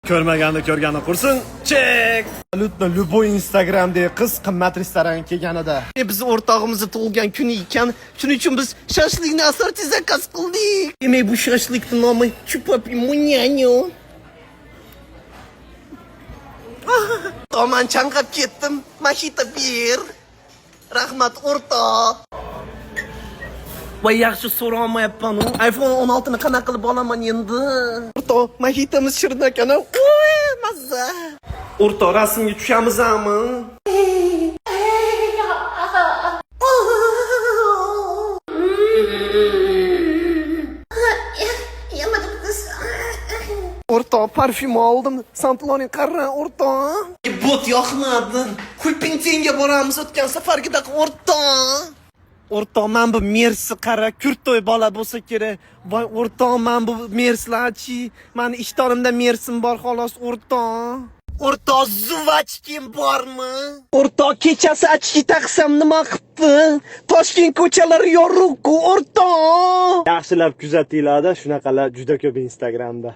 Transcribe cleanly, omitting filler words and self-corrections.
Ko'rmaganni ko'rgani qursin. Chek. Абсолютно любой Instagramdagi qiz qimmat restoranga kelganida. Bizni o'rtog'imizni tug'ilgan kuni ekan. Shuning uchun biz shashlikni ассорти заказ qildik. Demak, bu shashlikni nomi Chupapi Munyanyo. Toman chanqab ketdim. Mojito ber. Rahmat, o'rtoq. Voy, yaxshi so'rolmayapman u. iPhone 16 ni qanaqa qilib olaman endi? O'rtoq, mojitomiz shirin ekan. Voy, mazza. O'rtoq, rasmga tushamizmi? O'rtoq, parfyum oldim. Saint Laurent qara, o'rtoq. Bot yoqmadi. Xulpintenga boramiz o'tgan safargidaqa, o'rtoq. O'rtoq, man bu Mersi qara, kurtoy bola bo'lsa kerak. Voy, o'rtoq, man bu Merslarchi. Mani ishtonimda Mersim bor xolos, o'rtoq. O'rtoq, zuvachkim bormi? O'rtoq, kechasi ochki taqsam nima qilibdi? Toshkent ko'chalari yorug'-ku, o'rtoq. Yaxshilab kuzatinglarda, shunaqalar juda ko'p Instagramda.